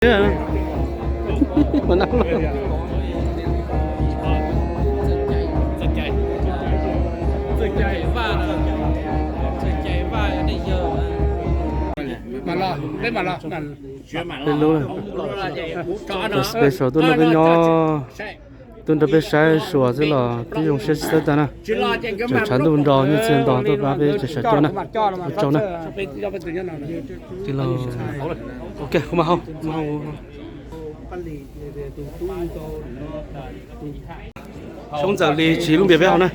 Peb lub, peb saum tuaj nrog peb nyob, tuaj nrog peb saib suas xwb los twb zoo siab tsis txawj tag na. Tseem tshav ntuj nrog nyiaj txiag nto tuaj pab peb tsev sawv tuaj na. Ua tsaug na. Tij laug, ok, kuv mam hau. Xyoob Ntxawm Lis tsis lub npias peb haus na.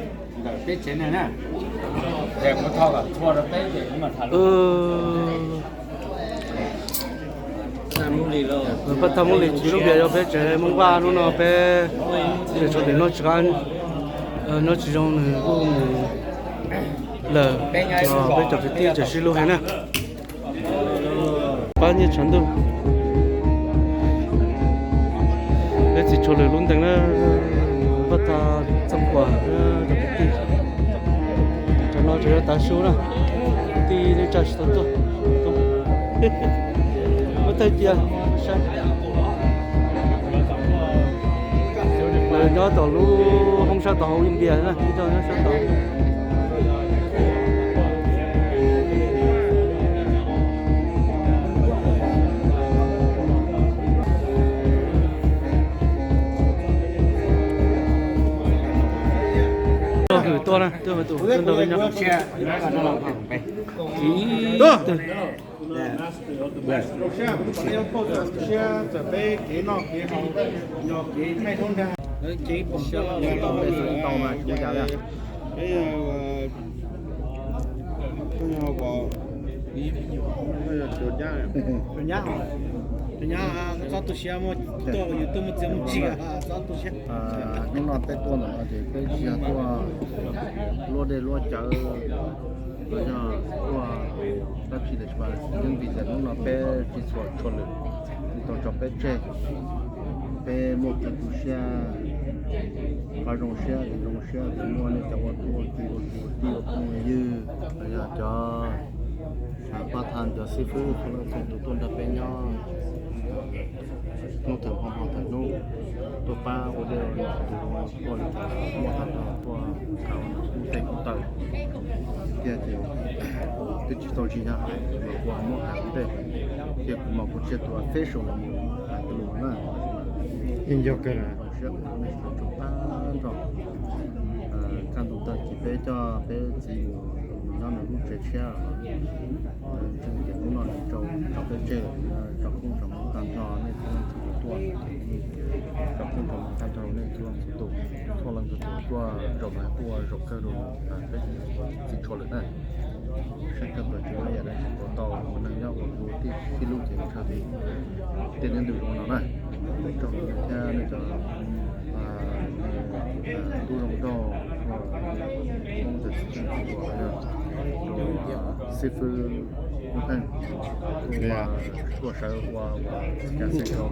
Paj Thaj Hmoob Lis tsis lub npias yog peb tsev Hmoob Vaj hnub no peb tsev tshuav lwm noj tsis qab, nyob tsis zoo nws kuj mus lawm, los peb cov kwv tij tseem sib hlub heev na. Pab nyiaj tshav ntuj. Peb txiv tshuav lwm lub ntees na, Paj Thaj Txooj Kuam, cov kwv tij. Tsam no tseem yuav tav su na, kwv tij neej tsa tsis tau tuaj. Muab thaij cia saib. Lawv nyob tom lub hoob sab tod haus npias na, ib co nyob sab tod. Tuaj hwm tuaj na, tuaj hwm tus tuaj nrog peb nyob. Tus nyab, tus nyab txhob tu siab, muaj tuaj yus tuaj muaj txiaj muaj ntsig, txhob tu siab. Hnub no peb tuaj ntawm no ces peb tsis yog tuaj luaj dej luaj cawv, los yog tuaj dab tsi los tsis paub, yeej vim tias hnub no peb tsis txhuam tshuaj lwm, tsis tau tso peb tseg. Peb muaj kev tu siab, qhov zoo siab, kev zoo siab, kev muaj nej cov ua tub ua ki ua tij ua phooj ua ywg, los yog cov pab thaj cov xib fwb txhua leej txhua tus tuaj nrog peb nyob, hnub thaum hmo hmo thaum hnub tuaj pab ua dej ua cawv, tuaj li cas muaj tag nrho, tuaj khaws ua tej kub taw. Tiag ces twb tsis tau tsis yog hais, mas kuv muab hais ua ntej, ces kuv mas kuv tsis yog tus official los mus hais tej lus na. Yeej yog kawg na. Siab ua nej tag nrho, kaj ntug tag kis peb coj peb txiv mus nyob nws lub tsev tshiab. Ntseeg tias hnub no nws tso peb tseg, tso koob tso hmoov tag nrho nej txhua leej txhua tus tuaj, tso koob tso hmoov tag nrho nej txhua leej txhua tus, txhua leej txhua tus tuaj nrog mas tuaj zaum kawg rau peb txiv tshuaj lwm na. Saib kawg pawg tsis muaj yam dab tsi ua tau, ua neeg nyob ua kwv ua tij sib hlub ces ua tshaj li tej neeg ntws zoo no na. Tsaug thiab nej cov tub zoo nraug, Hmoob txhua txhua tus, xib fwb Hmoob Theej, tuaj sawv ua cas xeem rau